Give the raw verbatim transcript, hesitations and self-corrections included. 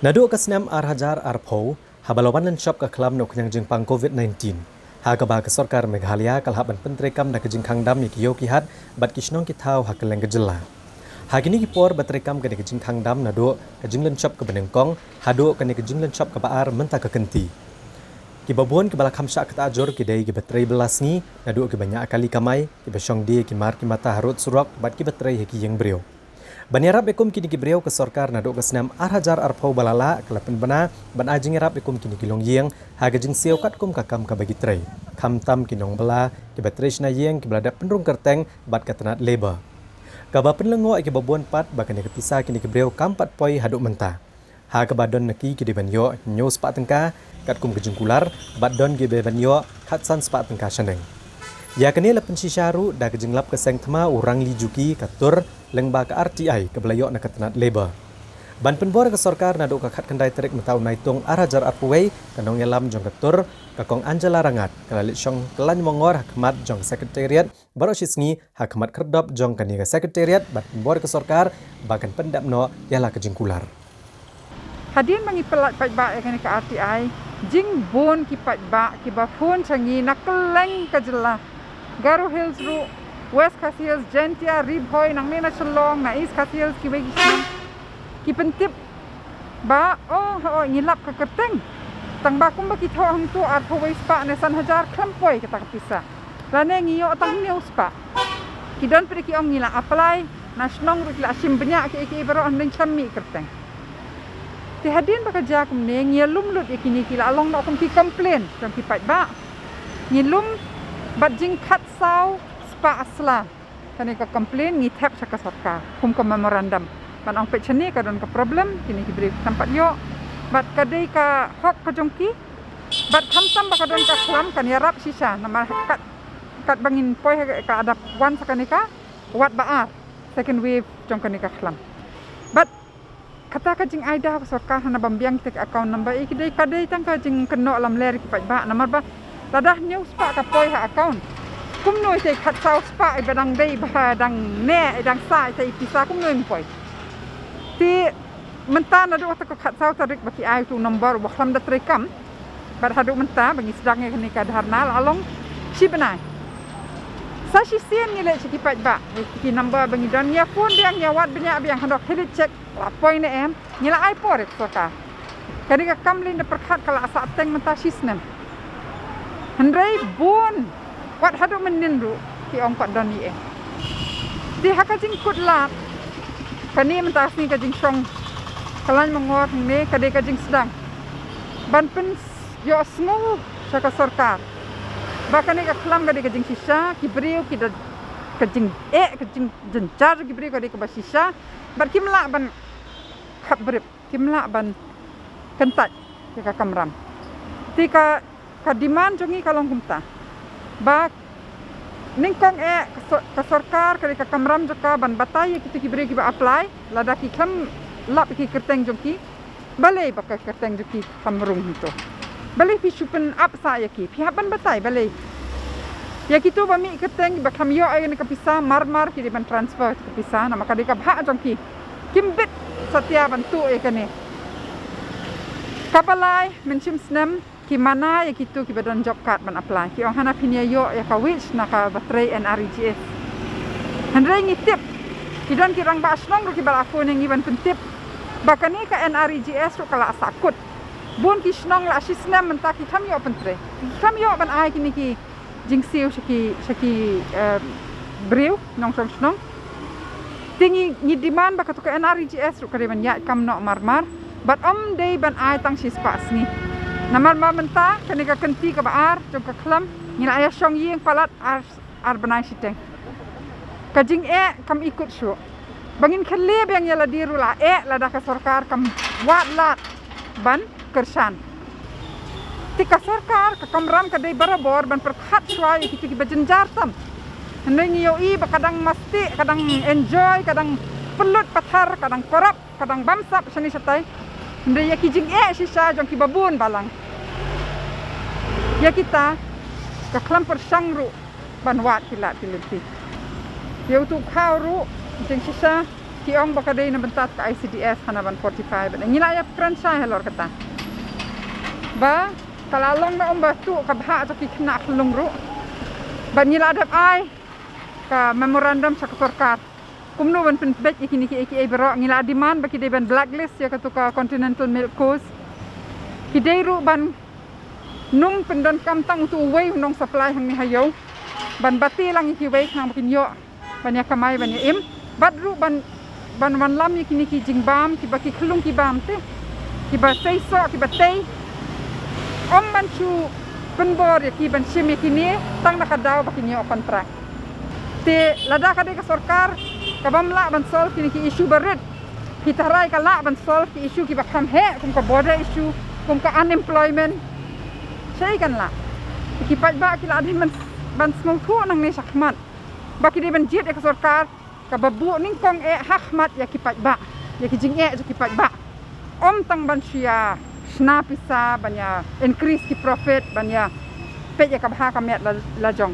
Naduh ka snem ar hajar arphew, haba la wan lynshop ka khlam na u khñiang jingpang covid nineteen, ha kaba ka sorkar Meghalaya ka la hap ban pyntreikam da ka jingkhang dam ïa ki ïew ki hat bad ki shnong ki thaw ha kylleng ka jylla. Ha kine ki por ba treikam kane ka jingkhang dam naduh ka jinglynshop kaba nyngkong haduh kane ka jinglynshop kaba ar mynta ka kynti, kiba bun kiba la kham shah ktah jur ki dei kiba trei bylla sngi, naduh kiba ñiah kali kamai, kiba shong die ki mar ki mata harud surok bad kiba trei ha ki ïing briew. Ban ïarap ïa kum kine ki briew ka sorkar naduh ka snem ar hajar arphew ba la lah ka la pynbna ban ai jingïarap ïa kum kine ki longïing ha ka jingsiew katkum ka kam kaba ki trei, khamtam ki nongbylla kiba trei shna ïing kiba la dep pynrung kyrteng bad ka tnat labour, kaba pynlyngngoh ïa kiba bun pat ba kane ka pisa kine ki briew kam pat poi haduh mynta. Ha kaba don na ki ki dei ban ïoh hynñiew spah tyngka katkum ka jingkular bad don kiba ban ïoh khatsan spah tyngka shaneng. Ïa kane la pynshisha ruh da ka jinglap ka seng thma u Rangli Juki ka tur lyngba ka R T I kaba la ïoh na ka tnat labour. Ban pynbor ka sorkar, naduh ka khatkhyndai tarik mynta u Naitung ar hajar arphew wei, ka nongïalam jong ka tur, ka Kong Angela Rangat, ka la leit shong kyllaiñ mongor ha khmat jong ka Secretariat baroh shi sngi ha khmat khyrdop jong kane ka Secretariat ban pynbor ka sorkar ba kan pyndep noh ïa la ka jingkular. Hadien ba ngi pynlait paidbah ïa kane ka R T I, jingbun ki paidbah kiba phone sha ngi na kylleng ka jylla, Garo Hills ruh, West Khasi Hills, Jaintia, Ri Bhoi, nangne na Shillong, na East Khasi Hills, kiwei ki shnong, ki pyntip ba, oh, oh, ngi lap ka kyrteng. Tang ba kumba ki thoh hangto arphew wei spah ne san hajar khlem poi kata ka pisa. Lane ngi ïoh tang hynñiew spah. Ki don pat ki ong ngi la apply, na shnong ruh ki la shim bniah kiei kiei baroh, hynrei ngim mih kyrteng. Te hadien ba ka jia kumne, ngi ïalum lut ïa kine, ki la long noh kum ki complain jong ki paidbah. Ngi lum bad jingkhatsaw spah sla. Kane ka complain ngi thep sha ka sorkar kum ka memorandum ban ong peit shane ka don ka problem, kine ki briew kam pat ïoh bad ka dei ka hok ka jong ki. Bad khamtam ba ka don ka khlam, kan ïarap shisha namar kat, kat ba ngin poi ha ka, ka dap wan sa kane ka wad ba ar, second wave jong kane ka khlam. Bad kata ka jingai da ka sorkar hana bam biang kita ki account number, eh, ki dei, ka dei tang ka jingkynnoh lamler ki paidbah, namar ba lada hynñiew spah ka poi ha account, kumno ïa ki khatsaw spah iba dang dei, ba dang neh, dang sah ïa ki pisa, kumno ym poi. Te mynta naduh kata ka khatsaw tarik ba ki ai utu u number uba khlam da treikam, bad haduh mynta ba ngi sdang ïa kane ka dharna la long shi bnai. Sa shisien ngi leit sha ki paidbah, ki number ba ngi don, ngi ïa phone biang, ngi ïa wad bniah biang, hadok khie leit check la poi ne em, ngi la ai por ïa ka sorkar. Kane ka kam leit na pyrkhat ka la sah teng mynta shi snem. Hynrei bun, wat haduh mynnin ruh ki ong pat don ïa. Te ha ka jingkut lad, kane mynta ka sngi ka jingshong kyllaiñ mongor hangne, ka dei ka jingsdang ban pyn ïohsngew sha ka sorkar ba kane ka khlam ka dei ka jingshisha, ki briew ki da ka jingeh, ka jingjynjar ki briew ka dei kaba shisha, bad kim lah ban khapbrip, kim lah ban kyntait ïa ka kamram. Te ka, ka demand jong ngi ka long kumta ba nyngkong eh ka sor-, ka sorkar ka dei ka kamram jong ka ban batai ïa kito ki briew kiba apply, lada ki khlem lap ïa ki kyrteng jong ki, balei ba ka kyrteng jong ki kam rung hangto. Balei phi shu pyn-ap sah ïa ki, phi hap ban batai balei. Ïa kito ba mih kyrteng ba khlem ïoh ïa kane ka pisa, mar mar ki dei ban transfer ka pisa namar ka dei ka bhah jong ki. Kim bit satia ban tuh ïa kane. Kaba lai, mynshem snem ki mana ïa kito kiba don job card ban apply, ki ong hana phin ïa ïoh ïa ka wage na kaba trei N R E G S. Hynrei ngi tip, ki don ki rangbah shnong ruh kiba la phone ïa ngi ban pyntip ba kane ka N R E G S ruh ka la sahkut. Bun ki shnong la shi snem mynta ki khlem ïoh pyntrei, ki khlem ïoh ban ai kine ki jingsiew sha ki, sha ki, eh, briew nongshong shnong. Te ngi, ngi demand ba kato ka N R E G S ruh ka dei ban ïaid kam noh mar mar, bad ym dei ban ai tang shi spah sngi. Namar ba mynta kane ka kynti kaba ar jong ka khlam, ngi la ïa shong ïing palat ar, ar bnai shiteng. Ka jingeh kam ikut shuh. Ba ngin khleh biang ïa lade ruh la eh lada ka sorkar kam wad lad ban kyrshan. Te ka sorkar, ka kamram ka dei barabor ban pyrkhat shuwa ïa kito kiba jynjar tam. Hynrei ngi ïohi ba ka dang masti, ka dang enjoy, ka dang pynlut pathar, ka dang corrupt, ka dang bamsap shane shatai. Hynrei ïa ki jingeh shisha jong kiba bun balang, ïa kita ka khlam pyrshang ruh ban wad ki lad ki lynti. Ïa uto u khaw ruh jingshisha Ki ong ba ka dei na bynta ka I C D F hana ban fortify, bad ngi la ïa kren shai halor kata. Ba ka la long na ym ba tuh ka bhah jong ki khynnah khyllung ruh. Bad ngi la dep ai ka memorandum sha ka sorkar kumno ban pynbeit ïa kine kiei kiei baroh. Ngi la demand ba ki dei ban blacklist ïa katu ka Continental Milk Coast. Ki dei ruh ban nym pyndonkam tang utu uwei u nong supply hangne ha ïew, ban bati lang ïa kiwei khnang ba kin ïoh ban ïa kamai ban ïa im. Bad ruh ban, ban wanlam ïa kine ki jingbam kiba ki khyllung ki bam te, kiba sei soh, kiba tei. Ym ban shu pynbor ïa ki ban shim ïa kine tang na ka daw ba kin ïoh kontrak. Te lada ka dei ka sorkar ka bym lah ban solve kine ki issue barit, ki tharai ka lah ban solve ki issue kiba kham heh, kum ka border issue, kum ka unemployment, shaei kan lah? Ki paidbah ki la dei ban, ban sngewthuh nangne shakhmat ba ki dei ban jied ïa ka sorkar kaba buh nyngkong eh ha khmat ïa ki paidbah, ïa ki jingeh jong ki paidbah. Ym tang ban shu ïa shna pisa, ban ïa increase ki profit, ban ïa peit ïa ka bha ka miat la, lajong.